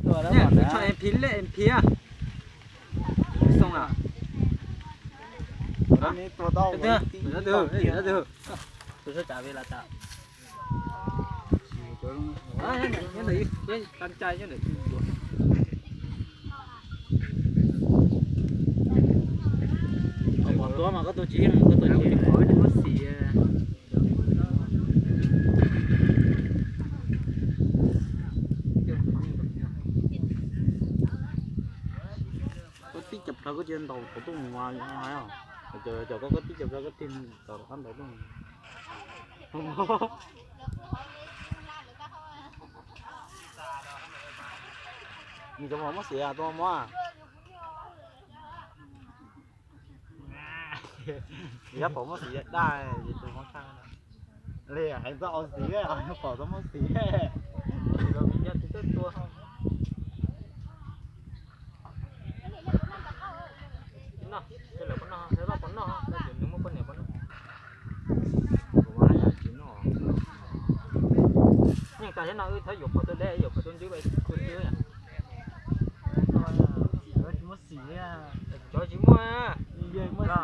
Tus tsho em phi lej em phi a. Xoo a. Tus sab tsav pem las tas. Nyob ntawm, nyob ntawm, nyob ntawm, nyob ntawm. Koj pom tuav mas koj tua tsis yeej, koj tua tsis yeej. Koj tib co plaws koj cia ntaus thaum tuaj mus mas hais os. Cov koj, koj tib co plaws koj tig tom qab ntaus tuaj mus. Nws cov mos muab xiav tua mos. Yog pom muab xiav daj, tus hmoob tshaj li hais txog aus xiav, pom txog muab xiav. Noj, lawv puas noj, lawv puas noj, nws muab poj niam puas noj. Kuv mas yam tsis noj. Yeej tas thiab no, wb txhob yuav qhov tuaj deb, yuav qhov tuaj ntswb, tuaj ntswb. Tsis muaj xim li. Cov tsis muaj. Npaj,